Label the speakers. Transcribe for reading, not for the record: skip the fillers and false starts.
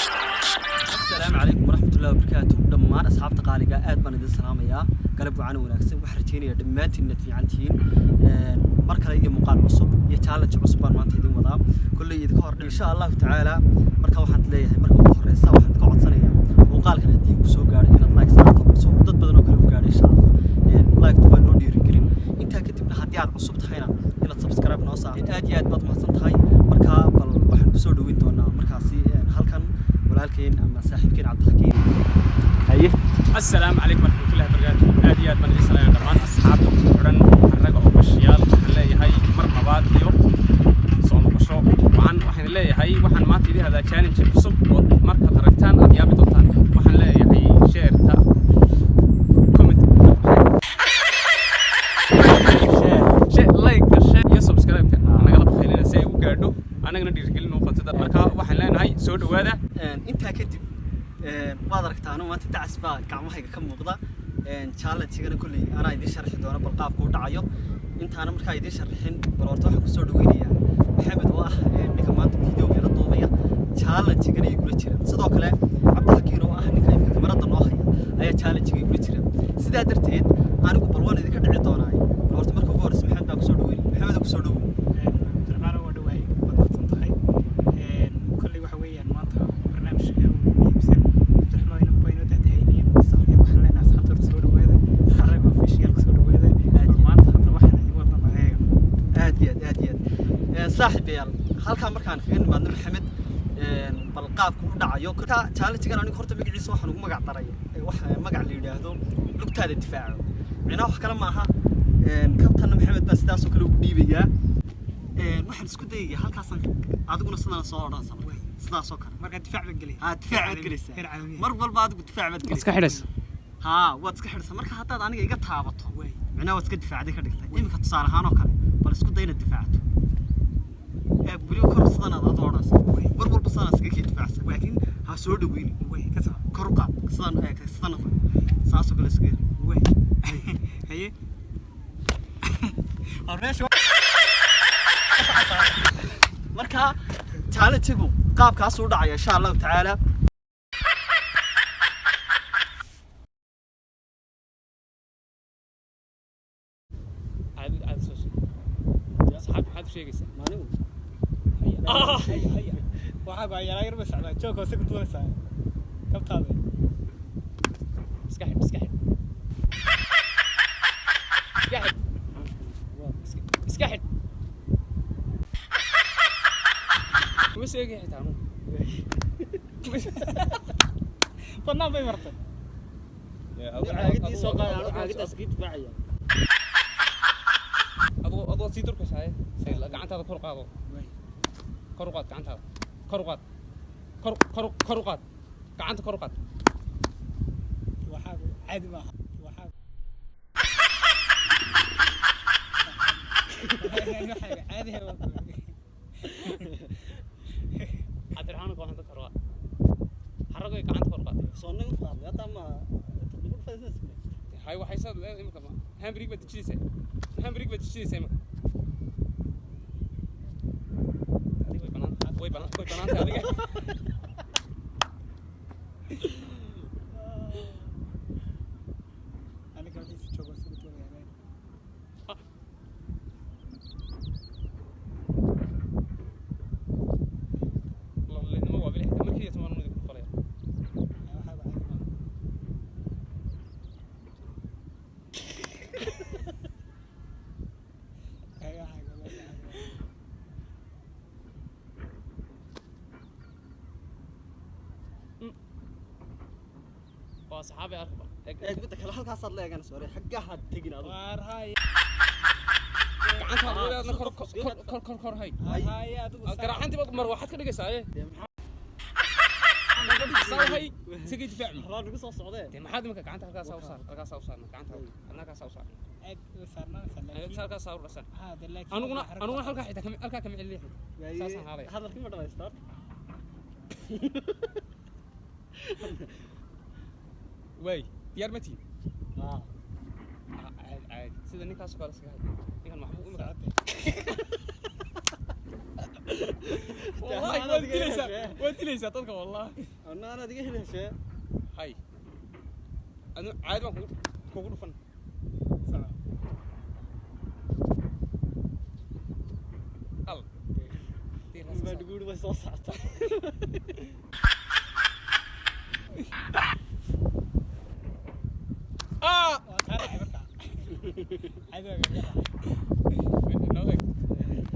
Speaker 1: Asalaamu calaykum waraxmatullahi wabarakaatu. Dhammaan asxaabta qaaliga aad baan idin salaamayaa. Galab wacan oo wanaagsan. Waxaan rajeynayaa dhammaantiin inaad fiican tihiin. Mar kale iyo muuqaal cusub iyo challenge cusub baan maanta idin wadaa. Kolley idinka hor insha Allahu tacaala. Marka waxaan leeyahay, marka ugu horeysa waxaan ka codsanayaa muuqaalkan haddii uu soo gaadho inaad like saarto, si uu dad badan oo kale u gaadho insha Allah. Like waa noo dhiirigelin. Intaa kadibna haddii aad cusub tahayna inaad subscribe noo saarto. Aad iyo aad baad mahadsan tahay. Marka bal waxaan kusoo dhaweyn doonaa markaasi halkan walaalkeen ama saaxiibkeen Cabdixakiin. Haye.
Speaker 2: Asalaamu calaykum waraxmatullahi wabarakaatu. Aad iyo aad baan idin salaamaya dhammaan asxaabta ku xidhan Xaraga Official. Waxaan leeyahay mar labaad iyo soo noqosho waxaan leeyahay, waxaan maanta idin hadaa challenge cusub oo markaad aragtaan aad yaabi doontaan. Waxaan leeyahay share-ta, comment, share, like, share iyo subscribe-ka nagala bakhaylina si ay u gaadho annagana dhiirigelin u qabto. Marka waxaan leenahay soo dhowaada.
Speaker 1: Intaa kadib waad aragtaan maanta dacas baa gacmahayga ka muuqda. Challenge-gana kolley anaa idiin sharxi doona bal qaabka u dhacayo. Intaana markaa idiin sharxin, bal horta waxaan kusoo dhaweynayaa Maxamed oo ah ninka maanta videoga ila duubaya, challenge-gana igula jira. Sidoo kale Cabdixakiin oo ah ninka imika kamarada noo haya ayaa challenge-ga igula jira. Sidaa darteed anigu bal waan idinka dhici doonaa. Bal horta marka ugu horreysa Maxamed baa kusoo dhaweynaya. Maxamed, kusoo dhawow.
Speaker 3: Cabdiraxmaan, waa dhawahay, waad mahadsan tahay. Kolley waxa weeyaan maanta barnaamijka ugu muhiimsan Cabdiraxmaan baa inoo daadahaynaya. Waxaan leenahay asxaabta horta soo dhawaada, Xaraga Official soo dhawaada. Bal maanta hadda waxaan idin wadna adeega.
Speaker 1: Aad iyo aad, aad iyo aad, saaxiibayaal. Halkaa markaan kaga nimaadno Maxamed, bal qaabka u dhacayo ka challenge-gan, anigu horta magaciisa waxaan ugu magac daray wax magac la yidhaahdo lugtaada difaaco. Micnaha wax kale maaha. Kabtanna Maxamed baa sidaasoo kale ugu dhiibayaa. Waxaan isku dayayaa halkaasaan adiguna sidana soo odhanaysa marka sidaasoo kale.
Speaker 3: Marka difaac baan gelaya.
Speaker 1: Haa, difaac baad gelaysaa.
Speaker 3: Heer caalami.
Speaker 1: Mar walba adigu difaac baad gelaysaa.
Speaker 2: Iska xidhaysa.
Speaker 1: Haa, waad iska xidhaysaa. Marka haddaad aniga iga taabato,
Speaker 3: Way.
Speaker 1: micnaha waad iska difaacday ka dhigtay. Iminka tusaale ahaan oo kale bal isku day inaad difaacto. Weliba kor sidan aad adoo odhanaysa.
Speaker 3: Way.
Speaker 1: Mar walba sidan iskaga kii difaacsan, laakiin ha soo dhaweyni.
Speaker 3: Way ka soco.
Speaker 1: Kor u qaad sidan, sidan saasoo kale iskaga.
Speaker 3: Way, haye.
Speaker 1: Marka challenge-gu qaabkaasuu u dhacaya insha Allahu tacaala.
Speaker 2: Caadi caadi soo sheeg. Asxaabta maxaad u sheegaysaa?
Speaker 1: Maanigu?
Speaker 3: Waxaa go yaraa yar bay socdaa, joog hoose ku tuuraysaa kabtaada.
Speaker 2: Iska xidh, iska xidh, iska xidh, iska xidh. Kuma sheegay xitaa anugu.
Speaker 3: Bannaan bay martay.
Speaker 1: Caagadii soo qaad, anigu caagadaas kaga difaacaya.
Speaker 2: Adoo sii durkaysaa, gacantaada kor u qaado. Kor u qaad gacantaada, kor u qaad, kor kor kor u qaad gacanta, kor u qaad.
Speaker 3: Waxaa caadi maaha, waxaa caadi.
Speaker 2: Cabdiraxmaan, gacanta kor u qaad. Xaragoy, gacanta kor u qaad.
Speaker 1: Soo naga qaadnay hadda ma lagu dhufaysan.
Speaker 2: Hay, waxay saad leedahay imika ma handbrake baad dejinaysaa, handbrake baad dejinaysaa imika. Adiga way banaan, way banaan, way banaantay adiga.
Speaker 3: Aniga gabadhiisa joog hoose ku tuuraya.
Speaker 2: Lolnimo waa bilixda markii toban idinku falaya.
Speaker 3: Waxaa caadi maaha. Haye, waxaa caadi maaha.
Speaker 2: Waa saxaabi arkaba.
Speaker 1: Eeg, midda kale halkaasaad la eeganaysa hore, xaggahaad tegin adigu.
Speaker 3: Waar haye.
Speaker 2: Gacantaada wadaadna kor kor kor kor kor hay.
Speaker 3: Haye adigu.
Speaker 2: Garaacantii baad mar waxaad ka dhigaysaa ee.
Speaker 1: Dee maxaa
Speaker 2: Saa hay isaga difaaci.
Speaker 1: Waxbaa nagu soo socdee.
Speaker 2: Dee maxaad imika gacanta halkaasaa u saar, halkaasaa u saarna gacanta, adna halkaasaa u saarna.
Speaker 3: Aad u saarnaanaysaa, laakiin
Speaker 2: halkaasaa u dhasan.
Speaker 3: Haa, dee laakiin
Speaker 2: Anuguna
Speaker 3: waa xarag.
Speaker 2: Anuguna halkaa xitaa kama, halkaa kama celin, saasaan haalaya.
Speaker 1: Hadalkii ma dhamaysta horta.
Speaker 2: Waay, diyaar ma tihin?
Speaker 1: Haa.
Speaker 2: Ah, caadi caadi, sida ninkaasoo kale iskaga hay. Ninkan maxbuu imika
Speaker 3: Socotay.
Speaker 2: Wallahi waad dilaysaa, waad dilaysaa dadka wallahi.
Speaker 1: Anna anaad iga helheshee.
Speaker 2: Hay, anu caadi baan kugu dhufan.
Speaker 3: Soco.
Speaker 2: Al.
Speaker 1: Baadhiguuri way soo socotaa.
Speaker 2: Ah.
Speaker 3: Waa kaa dhacay markaa. Caadi waa kaga dhacay.